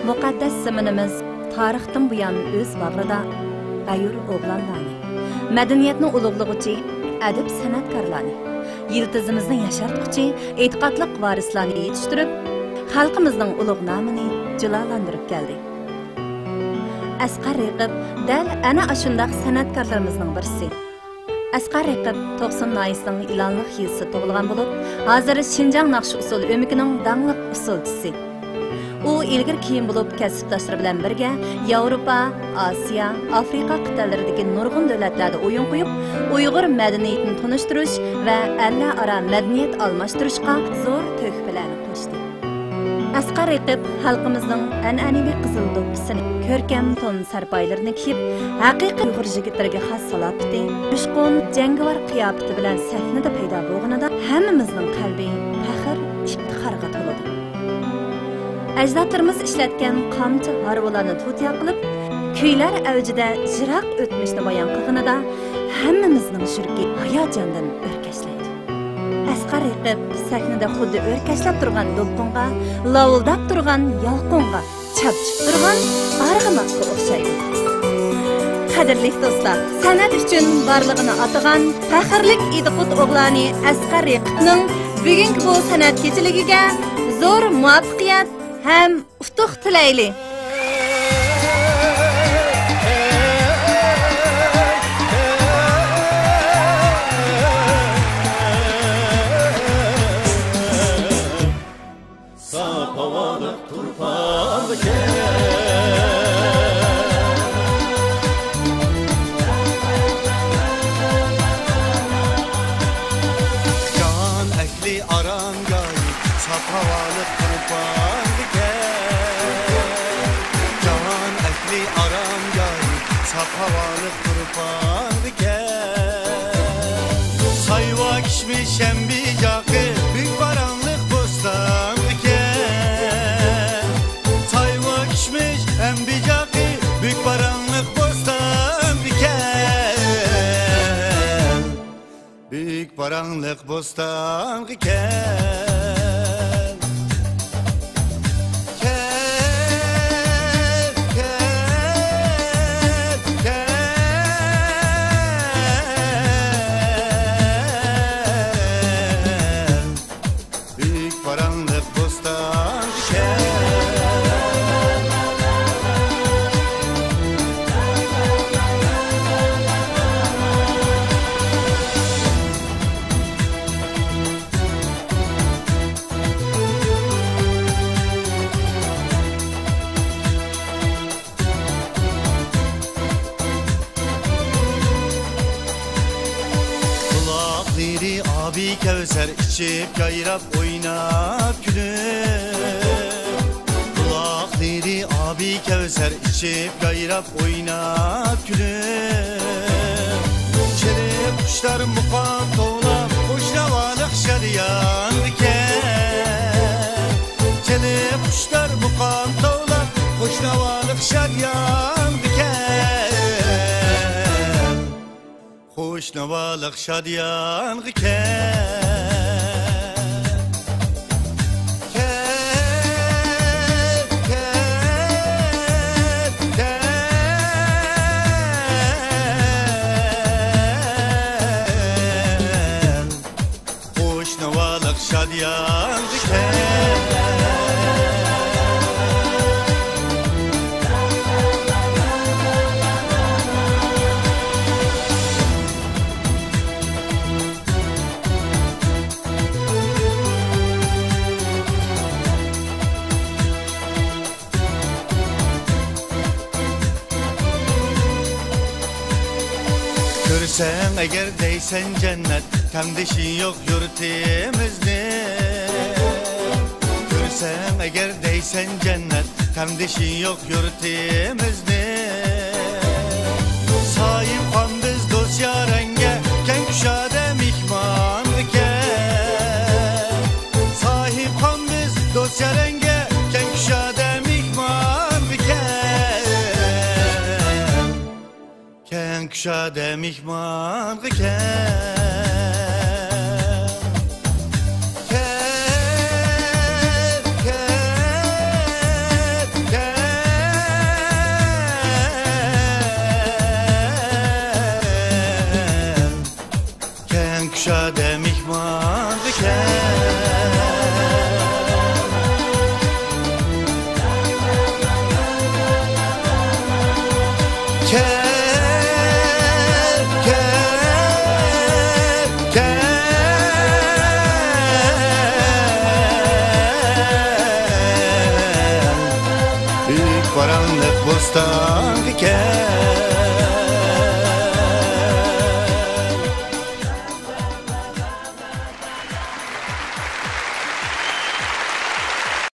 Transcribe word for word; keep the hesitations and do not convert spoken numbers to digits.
مۇقەددەس زېمىنىمىز تارىختىن بۇيان ئۆز باغرىدا غەيۇر ئوغلانلارنى، مەدەنىيەتنى ئۇلۇغلىغۇچى ئەدىب سەنئەتكارلارنى، يىلتىزىمىزنى ياشارتقۇچى ئېتىقادلىق ۋارىسلارنى يېتىشتۈرۈپ، خەلقىمىزنىڭ ئۇلۇغ نامىنى جۇلالاندۇرۇپ كەلدى. ئەسقەر رېقىپ دەل ئەنە ئاشۇنداق سەنئەتكارلىرىمىزنىڭ بىرسى. ئەسقەر رېقىپ توقسۇن ناھىيەسىنىڭ ئىلانلىق يېزىسىدا تۇغۇلغان بولۇپ، ھازىر شىنجاڭ ناخشا ئۇسسۇل ئۆمىكىنىڭ داڭلىق ئۇسسۇلچىسى. ئۇ ئىلگىرى كېيىن بولۇپ كەسىپداشلىرى بىلەن بىرگە ياۋروپا، ئاسىيا، ئافرىقا قىتئەلىرىدىكى نۇرغۇن دۆلەتلەردە ئويۇن قويۇپ، ئۇيغۇر مەدەنىيىتىنى تونۇشتۇرۇش ۋە ئەللەرئارا مەدەنىيەت ئالماشتۇرۇشقا زور تۆھپىلەرنى قوشتى. ئەسقەر رېقىپ خەلقىمىزنىڭ ئەنئەنىۋى قىزىل دوپپىسىنى، كۆركەم تون سەرپايىلىرىنى كىيىپ، ھەقىقىي ئۇيغۇر يىگىتلىرىگە خاس سالاپىتى، جۇشقۇن، جەڭگىۋار قىياپىتى بىلەن سەھنىدە پەيدا بولغىنىدا، ھەممىمىزنىڭ قەلبى پەخىر، ئىپتىخارغا تولىدۇ. ئەجدادلىرىمىز ئىشلەتكەن قامچا، ھارۋىلارنى تۇتىيا قىلىپ، كۈيلەر ئەۋجىدە يىراق ئۆتمۈشنى بايان قىلغىنىدا، ھەممىمىزنىڭ يۈرىكى ھاياجاندىن ئۆركەشلەيدۇ. ئەسقەر رېقىپ سەھنىدە خۇددى ئۆركەشلەپ تۇرغان دولقۇنغا، لاۋۇلداپ تۇرغان يالقۇنغا، چاپچىپ تۇرغان ئارغىماققا ئوخشايدۇ. قەدىرلىك دوستلار، سەنئەت ئۈچۈن بارلىقىنى ئاتىغان پەخىرلىك ئىدىقۇت ئوغلانى ئەسقەر رېقىپنىڭ بۈگۈنكى بۇ سەنئەت كېچىلىكىگە زور مۇۋەپپەقىيەت ھەم ئۇتۇق تىلەيلى! ساپ ھاۋالىق تۇرپانغىكەن. جان ئەھلى ئارامگاھى ساپ ھاۋالىق تۇرپانغىكەن. جان ئەھلى ئارامگاھى ساپ ھاۋالىق تۇرپانغىكەن. سايۋا كىشمىش ئەمبىجاقى بۈك باراڭلىق بوستانغىكەن. سايۋا كىشمىش ئەمبىجاقى بۈك باراڭلىق بوستانغىكەن. بۈك باراڭلىق بوستانغىكەن. كەل، كەل، كەل. بۈك باراڭلىق بوستانغىكەن. بۇلاقلىرى ئابى كەۋسەر ئىچىپ يايراپ ئويناپ كۈلۈپ. بۇلاقلىرى ئابى كەۋسەر ئىچىپ يايراپ ئويناپ كۈلۈپ. چېلىق قۇشلار مۇقام توۋلاپ، خۇش ناۋالىق شادىيانغىكەن. چېلىق قۇشلار مۇقام توۋلاپ، خۇش ناۋالىق شادىيانغىكەن. خۇش ناۋالىق شادىيانغىكەن. كەل، كەل، كەل. خۇش ناۋالىق شادىيانغىكەن. كۆرسەڭ ئەگەر دەيسەن جەننەت، تەڭدىشى يوق يۇرتىمىزنى. كۆرسەڭ ئەگەر دەيسەن جەننەت، تەڭدىشى يوق يۇرتىمىزنى. ساھىبخان بىز دوست يارەڭگە، كەڭ كۇشادە مېھمانغا كەل. ساھىبخان بىز دوست يارەڭگە، كەڭ كۇشادە مېھمانغا كەل. كەڭ كۇشادە مېھمانغا كەل. كەل، كەل، كەل، كەل. كەل، كەل، كەل، كەل. بۈيۈك باراڭلىق بوستانغا كەل.